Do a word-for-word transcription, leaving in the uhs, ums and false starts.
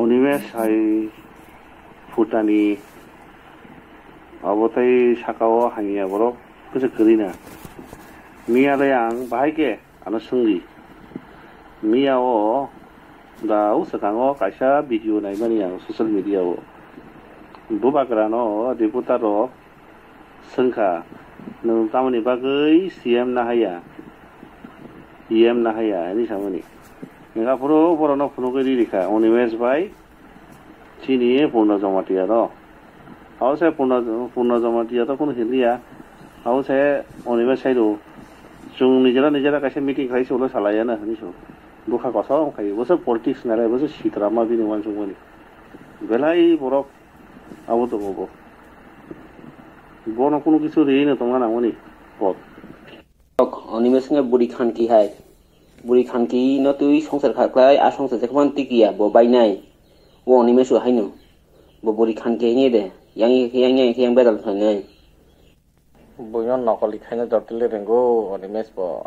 Animesh hai phutani abo tei saka o hamya borok kisa kwrwi na. Miya le ang bahai khe ano swngwi. Miya o da o swkang o kaisa video naimani ang social media o. Bubagra no reporter rok swngkha, "Nwng tamoni bagwi C M nahaya, E M nahaya?" hinwi samani. Hingkha phuru borokno phunugwi ri rikha, "Animesh bai, chini Purno Jamatia no." Abo se Purno, Purno Jamatia to kunu hinliya. Abo se Animesh sai rw. Chwng nijera nijera kaisa meeting khai se ulo salaiya na hinwi sw. Bwkha kosom khai. Bo se politics nalai, bo se sitrama bini uansukmani. Belai borok abo tongo bo. Bono kunu kisu riwi no tongna nangmani. Kot. Animesh wngkha buri khanki hai. Buri khanki no twi songsar kha khlai, a songsar se khman tikiya, bo bainai. O Animesh o haino. Bo buri khanki hini de. Yang, yang, yang, yang bedal khlainai. Buino nokoli khaina jortile ringo Animesh bo.